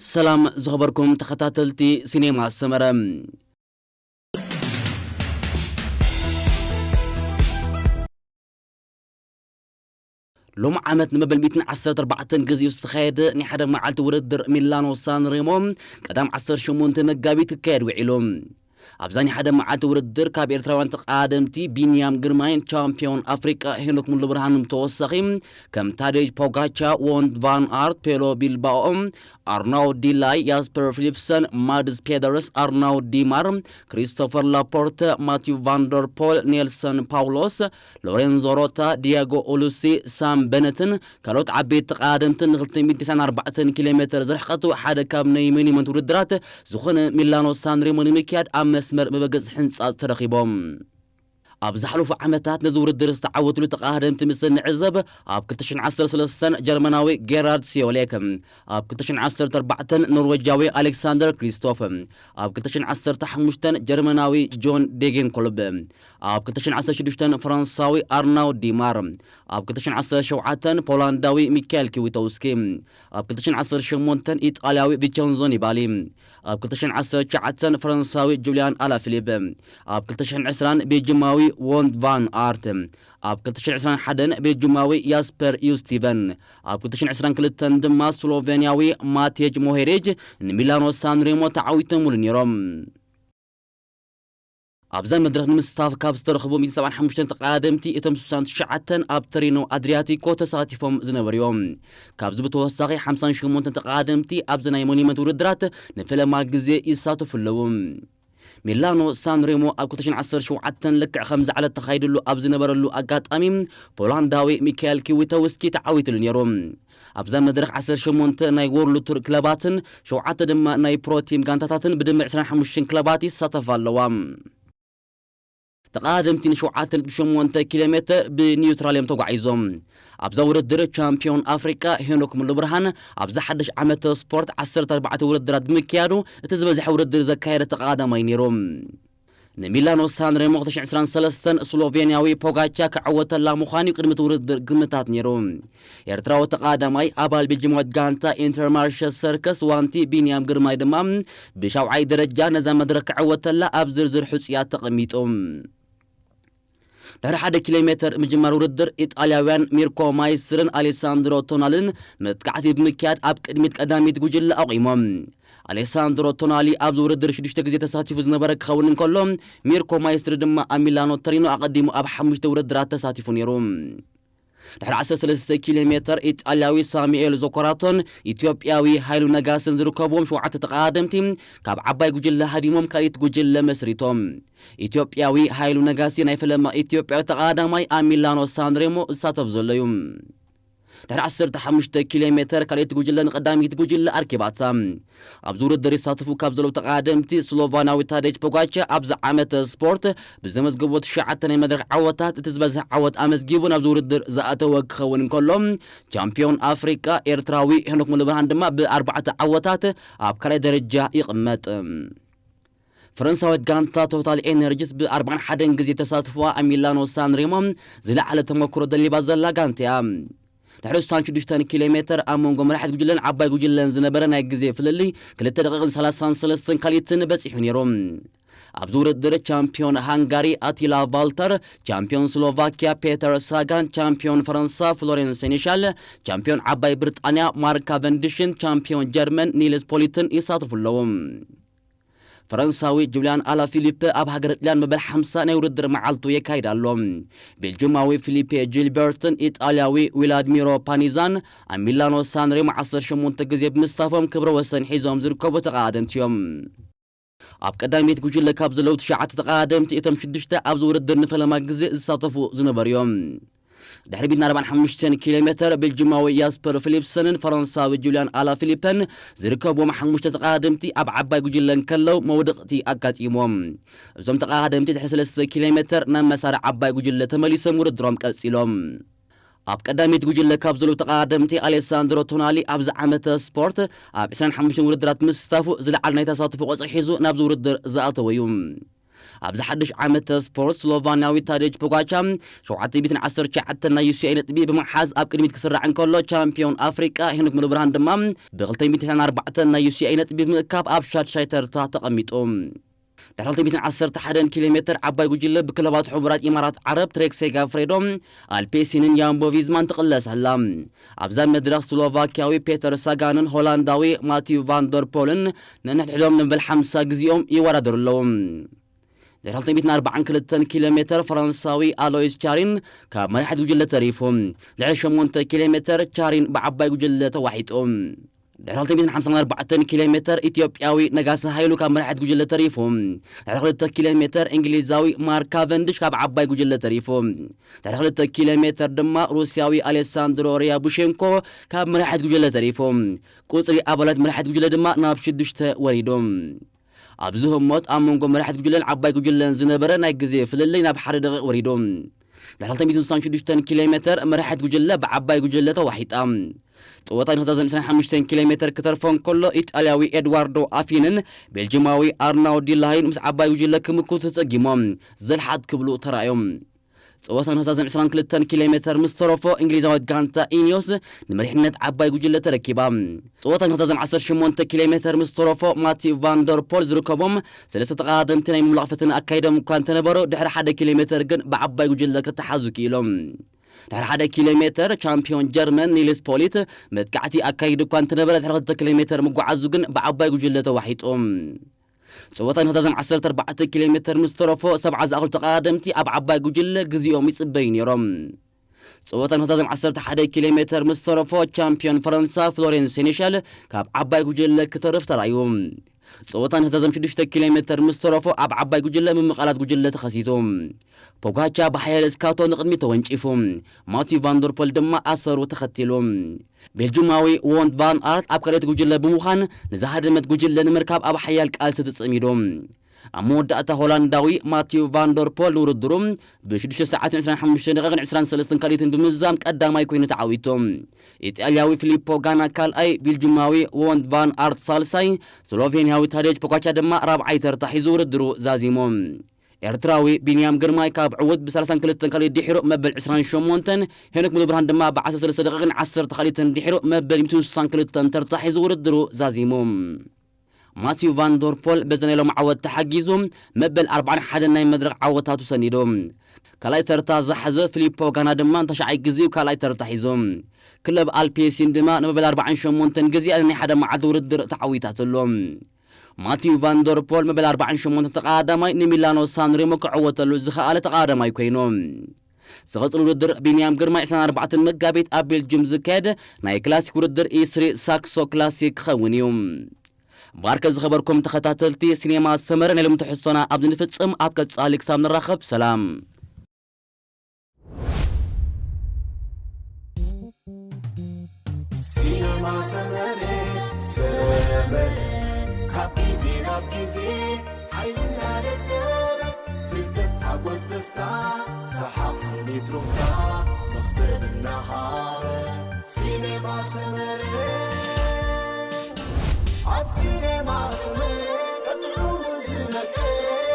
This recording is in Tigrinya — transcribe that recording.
ሰላም ዝኸበርኩም ተኸታተልቲ ሲኔማ ሰመረ። ሎም ዓመት ንመበል ሚእትን ዓሰርተ ኣርባዕተን ግዜኡ ዝተኻየደ ናይ ሓደ መዓልቲ ውድድር ሚላኖ ሳንሬሞ ቀዳም ዓሰርተ ሸሞንተ መጋቢት ክካየድ ውዒሉ። ኣብዛ ናይ ሓደ መዓልቲ ውድድር ካብ ኤርትራውያን ተቓደምቲ ቢንያም ግርማይን ቻምፒዮን ኣፍሪቃ ሄኖክ ሙሉብርሃንን ብተወሳኺ ከም ታዴጅ ፖጋቻ፣ ዎንት ቫን ኣርት፣ ፔሎ ቢልባኦ፣ ኣርናውድ ዲላይ፣ ያስፐር ፊሊፕሰን፣ ማድስ ፔደርስ፣ ኣርናውድ ዲማር፣ ክሪስቶፈር ላፖርተ፣ ማቲው ቫንደር ፖል፣ ኔልሰን ፓውሎስ፣ ሎሬንዞ ሮታ፣ ዲያጎ ኡሉሲ፣ ሳም በነትን ካልኦት ዓበይቲ ተቓደምትን ንክልተ ሚእትን ተስዓን ኣርባዕተን ኪሎ ሜተር ዝርሕቐቱ ሓደ ካብ ናይ ሞኒመንት ውድድራት ዝኾነ ሚላኖ ሳንሬሞ ንምክያድ ኣብ መስመር መበገፂ ህንፃ ተረኺቦም። ኣብ ዝሓለፉ ዓመታት ነዚ ውድድር ዝተዓወትሉ ተቓደምቲ ምስ እንዕዘብ፣ ኣብ ክልተ ሽሕን ዓሰርተ ሰለስተን ጀርመናዊ ጌራርድ ሲዮሌክ፣ ኣብ ክልተ ሽሕን ዓሰርተ ኣርባዕተን ኖርዌጃዊ ኣሌክሳንደር ክሪስቶፍ፣ ኣብ ክልተ ሽሕን ዓሰርተ ሓሙሽተን ጀርመናዊ ጆን ዴጌንኮልብ፣ ኣብ ክልተ ሽሕን ዓሰርተ ሽዱሽተን ፈረንሳዊ ኣርናውድ ዲማር፣ ኣብ ክልተ ሽሕን ዓሰርተ ሸውዓተን ፖላንዳዊ ሚካኤል ኪዊቶውስኪ፣ ኣብ ክልተ ሽሕን ዓሰርተ ሸሞንተን ኢጣልያዊ ቪቸንዞ ኒባሊ፣ ኣብ ክልተ ሽሕን ዓሰርተ ትሽዓተን ፈረንሳዊ ጁልያን ኣላፊሊፕ፣ ኣብ ክልተ ሽሕን ዕስራን ቤልጅማዊ ዎንት ቫን ኣርት፣ ኣብ ክልተ ሽሕን ዕስራን ሓደን ቤልጅማዊ ያስፐር ዩስቲቨን፣ ኣብ ክልተ ሽሕን ዕስራን ክልተን ድማ ስሎቬንያዊ ማቴጅ ሞሄሪጅ ንሚላኖ ሳንሬሞ ተዓዊቶምሉ ነይሮም። ኣብዛ መድረኽ ንምስታፍ ካብ ዝተረኽቡ ሚእትን ሰብዓን ሓሙሽተን ተቐዳደምቲ፣ እቶም ስሳን ትሽዓተን ኣብ ተሪኖ ኣድሪያቲኮ ተሳቲፎም ዝነበሩ እዮም። ካብዚ ብተወሳኺ፣ ሓምሳን ሸሞንተን ተቐዳደምቲ ኣብዚ ናይ ሞኒመንት ውድድራት ንፈለማ ግዜ ይሳተፉ ኣለዉ። ሚላኖ ሳንሬሞ ኣብ ክልተ ሽሕን ዓሰርተ ሸውዓተን ልክዕ ከምዚ ዕለት ተኻይድሉ ኣብ ዝነበረሉ ኣጋጣሚ፣ ፖላንዳዊ ሚካኤል ኪዊተውስኪ ተዓዊትሉ ነይሩ። ኣብዛ መድረኽ ዓሰርተ ሸሞንተ ናይ ወርልድ ቱር ክለባትን ሸውዓተ ድማ ናይ ፕሮ ቲም ጋንታታትን ብድምር ዕስራን ሓሙሽተን ክለባት ይሳተፋ ኣለዋ። ተቐዳደምቲ ንሸውዓተ ነጥቢ ሸሞንተ ኪሎ ሜተር ብኒውትራል እዮም ተጓዒዞም። ኣብዛ ውድድር ቻምፒዮን ኣፍሪቃ ሄኖክ ሙሉብርሃን ኣብዚ ሓድሽ ዓመተ ስፖርት ዓሰርተ ኣርባዕተ ውድድራት ብምክያዱ እቲ ዝበዝሐ ውድድር ዘካየደ ተቐዳዳማይ ነይሩ። ንሚላኖ ሳንሬሞ ክልተ ሽሕን ዕስራን ሰለስተን ስሎቬንያዊ ፖጋቻ ክዕወተላ ምዃኑ እዩ ቅድሚ እቲ ውድድር ግምታት ነይሩ። ኤርትራዊ ተቐዳዳማይ ኣባል ቤልጅማዊት ጋንታ ኢንተርማርሸ ሰርከስ ዋንቲ ቢንያም ግርማይ ድማ ብሻውዓይ ደረጃ ነዛ መድረኽ ክዕወተላ ኣብ ዝርዝር ሕጹያት ተቐሚጡ። ድሕሪ ሓደ ኪሎ ሜተር ምጅማር ውድድር፣ ኢጣልያውያን ሚርኮ ማይስትርን ኣሌሳንድሮ ቶናልን መጥቃዕቲ ብምክያድ ኣብ ቅድሚት ቀዳሚት ጉጅለ ኣቑሞም። ኣሌሳንድሮ ቶናሊ ኣብዚ ውድድር ሽዱሽተ ግዜ ተሳቲፉ ዝነበረ ክኸውን እንከሎ፣ ሚርኮ ማይስትሪ ድማ ኣብ ሚላኖ ተሪኖ ኣቐዲሙ ኣብ ሓሙሽተ ውድድራት ተሳቲፉ ነይሩ። ድሕሪ ዓሰርተ ሰለስተ ኪሎ ሜተር፣ ኢጣልያዊ ሳሙኤል ዞኮራቶን ኢትዮጵያዊ ሃይሉ ነጋስን ዝርከብዎም ሸውዓተ ተቐዳደምቲ ካብ ዓባይ ጉጅለ ሃዲሞም ካልኢት ጉጅለ መስሪቶም። ኢትዮጵያዊ ሃይሉ ነጋሲ ናይ ፈለማ ኢትዮጵያዊ ተቐዳዳማይ ኣብ ሚላኖ ሳንሬሞ ዝሳተፍ ዘሎ እዩ። ድሕሪ ዓሰርተ ሓሙሽተ ኪሎ ሜተር ካልኣይቲ ጉጅለ ንቀዳሚት ጉጅለ ኣርኪባታ። ኣብዚ ውድድር ይሳተፉ ካብ ዘለዉ ተቐዳደምቲ፣ ስሎቫናዊ ታዴጅ ፖጋቻ ኣብዚ ዓመተ ስፖርት ብዘመዝገቦ ትሽዓተ ናይ መድረኽ ዓወታት እቲ ዝበዝሐ ዓወት ኣመዝጊቡ ናብዚ ውድድር ዝኣተወ ክኸውን እንከሎ፣ ቻምፒዮን ኣፍሪቃ ኤርትራዊ ሄኖክ ሙሉብርሃን ድማ ብኣርባዕተ ዓወታት ኣብ ካልኣይ ደረጃ ይቕመጥ። ፈረንሳዊት ጋንታ ቶታል ኤነርጂስ ብኣርባዓን ሓደን ግዜ ተሳትፎኣ ኣብ ሚላኖ ሳንሬሞ ዝለዓለ ተመክሮ ደሊባ ዘላ ጋንታ እያ። ድሕሪ ስሳን ሽዱሽተን ኪሎ ሜተር ኣብ መንጎ መራሒት ጉጅለን ዓባይ ጉጅለን ዝነበረ ናይ ግዜ ፍልልይ ክልተ ደቂቕን ሰላሳን ሰለስተን ካልኢትን በጺሑ ነይሩ። ኣብዚ ውድድር ቻምፒዮን ሃንጋሪ ኣቲላ ቫልተር፣ ቻምፒዮን ስሎቫኪያ ፔተር ሳጋን፣ ቻምፒዮን ፈረንሳ ፍሎሬንስ ሴኔሻል፣ ቻምፒዮን ዓባይ ብሪጣንያ ማርክ ካቨንዲሽን ቻምፒዮን ጀርመን ኒልስ ፖሊትን ይሳተፉ ኣለዉ። ፈረንሳዊ ጁልያን ኣላፊሊፐ ኣብ ሃገረ ጥልያን መበል ሓምሳ ናይ ውድድር መዓልቱ የካይድ ኣሎ። ቤልጅማዊ ፊሊፔ ጂልበርትን ኢጣልያዊ ዊላድሚሮ ፓኒዛን ኣብ ሚላኖ ሳንሬሞ ዓሰርተ ሸሞንተ ግዜ ብምስታፎም ክብረ ወሰን ሒዞም ዝርከቡ ተቐዳደምቲ እዮም። ኣብ ቀዳሚት ጉጅለ ካብ ዘለዉ ትሽዓተ ተቐዳደምቲ፣ እቶም ሽዱሽተ ኣብዚ ውድድር ንፈለማ ግዜ ዝሳተፉ ዝነበሩ እዮም። ድሕሪ ሚእትን ኣርባዓን ሓሙሽተን ኪሎ ሜተር፣ ቤልጅማዊ ያስፐር ፊሊፕሰንን ፈረንሳዊ ጁልያን ኣላፊሊፐን ዝርከብዎም ሓሙሽተ ተቐዳደምቲ ኣብ ዓባይ ጉጅለ እንከለዉ፣ መውደቕቲ ኣጋጢሞም። እዞም ተቐዳደምቲ ድሕሪ ሰለስተ ኪሎ ሜተር ናብ መሳርዕ ዓባይ ጉጅለ ተመሊሶም ውድድሮም ቀጺሎም። ኣብ ቀዳሚት ጉጅለ ካብ ዘለዉ ተቐዳደምቲ፣ ኣሌሳንድሮ ቶናሊ ኣብዚ ዓመተ ስፖርት ኣብ ዕስራን ሓሙሽተን ውድድራት ምስታፉ ዝለዓለ ናይ ተሳትፎ ቁጽሪ ሒዙ ናብዚ ውድድር ዝኣተወ እዩ። ኣብዚ ሓድሽ ዓመተ ስፖርት ስሎቫንያዊ ታዴጅ ፖጋቻ ሸውዓተ ሚእትን ዓሰርተ ትሽዓተን ናይ ዩ ሲ ኣይ ነጥቢ ብምሓዝ ኣብ ቅድሚት ክስራዕ እንከሎ፣ ቻምፒዮን ኣፍሪቃ ሄኖክ ሙሉብርሃን ድማ ብክልተ ሚእትን ተስዓን ኣርባዕተን ናይ ዩ ሲ ኣይ ነጥቢ ብምእካብ ኣብ ሻድሻይ ተርታ ተቐሚጡ። ድሕሪ ክልተ ሚእትን ዓሰርተ ሓደን ኪሎ ሜተር ዓባይ ጉጅለ ብክለባት ሕቡራት ኢማራት ዓረብ ትሬክ ሴጋፍሬዶ፣ ኣልፔሲንን ያምቦ ቪዝማን ትቕለስ ኣላ። ኣብዛ መድረኽ ስሎቫኪያዊ ፔተር ሳጋንን ሆላንዳዊ ማቲዩ ቫንደርፖልን ነንሕድሕዶም ንመበል ሓምሳ ግዜኦም ይወዳደሩ ኣለዉ። ድሕሪ ክልተ ሚእትን ኣርባዓን ክልተን ኪሎ ሜተር ፈረንሳዊ ኣሎይስ ቻሪን ካብ መራሒት ጉጅለ ተሪፉ። ድሕሪ ሸሞንተ ኪሎ ሜተር ቻሪን ብዓባይ ጉጅለ ተዋሒጡ። ድሕሪ ክልተ ሚእትን ሓምሳን ኣርባዕተን ኪሎ ሜተር ኢትዮጵያዊ ነጋሲ ሃይሉ ካብ መራሒት ጉጅለ ተሪፉ። ድሕሪ ክልተ ኪሎ ሜተር እንግሊዛዊ ማርክ ካቨንድሽ ካብ ዓባይ ጉጅለ ተሪፉ። ድሕሪ ክልተ ኪሎ ሜተር ድማ ሩስያዊ ኣሌሳንድሮ ሪያቡሼንኮ ካብ መራሒት ጉጅለ ተሪፉ። ቁጽሪ ኣባላት መራሒት ጉጅለ ድማ ናብ ሽዱሽተ ወሪዱ። ኣብዚ ህሞት ኣብ መንጎ መራሒት ጉጅለን ዓባይ ጉጅለን ዝነበረ ናይ ግዜ ፍልልይ ናብ ሓደ ደቂቕ ወሪዱ። ድሕሪ ክልተ ሚእትን ስሳን ሽዱሽተን ኪሎ ሜተር መራሒት ጉጅለ ብዓባይ ጉጅለ ተዋሒጣ። ጸወታ ንክዛዘም ዕስራን ሓሙሽተን ኪሎ ሜተር ክተርፎ እንከሎ፣ ኢጣልያዊ ኤድዋርዶ ኣፊንን ቤልጂማዊ ኣርናው ዲላሃይን ምስ ዓባይ ጉጅለ ክምክቱ ተጸጊሞም ዘልሓት ክብሉ ተራእዮም። ጸወታ ንክዛዘም ዕስራን ክልተን ኪሎ ሜተር ምስ ተረፎ፣ እንግሊዛዊት ጋንታ ኢኒዮስ ንመሪሕነት ዓባይ ጉጅለ ተረኪባ። ጸወታ ንክዛዘም ዓሰርተ ሸሞንተ ኪሎ ሜተር ምስ ተረፎ፣ ማቲው ቫንደርፖል ዝርከቦም ሰለስተ ተቐዳደምቲ ናይ ምምላቕ ፈተነ ኣካይዶም እኳ እንተነበሩ፣ ድሕሪ ሓደ ኪሎ ሜተር ግን ብዓባይ ጉጅለ ክተሓዙ ክኢሎም። ድሕሪ ሓደ ኪሎ ሜተር ቻምፒዮን ጀርመን ኒልስ ፖሊት መጥቃዕቲ ኣካይዱ እኳ እንተነበረ፣ ድሕሪ ክልተ ኪሎ ሜተር ምጉዓዙ ግን ብዓባይ ጉጅለ ተዋሒጡ። ጸወታ ንክዛዘም ዓሰርተ ኣርባዕተ ኪሎ ሜተር ምስ ተረፎ፣ ሰብዓ ዝኣኽሉ ተቐዳደምቲ ኣብ ዓባይ ጉጅለ ግዜኦም ይጽበዩ ነይሮም። ጸወታ ንክዛዘም ዓሰርተ ሓደ ኪሎ ሜተር ምስ ተረፎ፣ ቻምፒዮን ፈረንሳ ፍሎሬንስ ሴኔሻል ካብ ዓባይ ጉጅለ ክተርፍ ተራእዩ። ጸወታ ንክዛዘም ሽዱሽተ ኪሎ ሜተር ምስ ተረፎ፣ ኣብ ዓባይ ጉጅለ ምምቓላት ጉጅለ ተኸሲቱ። ፖጋቻ ብሓያል እስካቶ ንቕድሚት ተወንጪፉ። ማቲው ቫንደርፖል ድማ ኣሰሩ ተኸቲሉ። ቤልጁማዊ ዎንት ቫን ኣርት ኣብ ካልኣይቲ ጉጅለ ብምዃን፣ ንዝሃደመት ጉጅለ ንምርካብ ኣብ ሓያል ቃልሲ ተጸሚዱ። ኣብ መወዳእታ፣ ሆላንዳዊ ማቲው ቫንደርፖል ንውድድሩ ብ ሽዱሽተ ሰዓትን ዕስራን ሓሙሽተ ደቂቕን ዕስራን ሰለስተን ካልኢትን ብምዝዛም ቀዳማይ ኮይኑ ተዓዊቱ። ኢጣልያዊ ፊሊፖ ጋና ካልኣይ፣ ቤልጁማዊ ዎንት ቫን ኣርት ሳልሳይ፣ ስሎቬንያዊ ታዴጅ ፖጋቻ ድማ ራብዓይ ተርታ ሒዙ ውድድሩ ዛዚሙ። ኤርትራዊ ቢንያም ግርማይ ካብ ዕዉት ብ ሰላሳን ክልተን ካልኢት ድሒሩ መበል ዕስራን ሸሞንተን፣ ሄኖክ ሙሉብርሃን ድማ ብ ዓሰርተ ሰለስተ ደቂቕን ዓሰርተ ካልኢትን ድሒሩ መበል ሚእትን ስሳን ክልተን ተርታ ሒዙ ውድድሩ ዛዚሙ። ማቲው ቫንደርፖል በዚ ናይ ሎም ዓወት ተሓጊዙ መበል ኣርባዓን ሓደን ናይ መድረኽ ዓወታቱ ሰኒዱ። ካልኣይ ተርታ ዝሓዘ ፊሊፖ ጋና ድማ ንተሽዓይ ግዜኡ ካልኣይ ተርታ ሒዙ። ክለብ ኣልፔሲን ድማ ንመበል ኣርባዓን ሸሞንተን ግዜኣ ናይ ሓደ መዓልቲ ውድድር ተዓዊታትሉ። ማቲው ቫንደርፖል መበል ኣርባዓን ሸሞንተን ተቐዳዳማይ ንሚላኖ ሳንሬሞ ክዕወተሉ ዝኸኣለ ተቐዳዳማይ ኮይኑ። ዝቐጽል ውድድር ቢንያም ግርማይ ዕስራን ኣርባዕተን መጋቢት ኣብ ቤልጅም ዝካየድ ናይ ክላሲክ ውድድር ኢስሪ ሳክሶ ክላሲክ ክኸውን እዩ። ባርከ ዝኸበርኩም ተኸታተልቲ ሲኔማ ሰመረ፣ ናይ ሎም ትሕዝቶና ኣብዚ ንፍጽም። ኣብ ቀጻሊ ክሳብ ንራኸብ ሰላም። ሲነማ ሰመረ፣ ሰመረ፣ ካብ ግዜ ናብ ግዜ ሓይልና ደደበ፣ ፍልጠት፣ ሓጎስ፣ ደስታ፣ ሰሓቕ፣ ስኒት፣ ሩፍታ፣ መኽሰብ እናሃበ። ሲነማ ሰመረ፣ ኣብ ሲነማ ሰመረ፣ ቀጥዑ ዝመቀረ።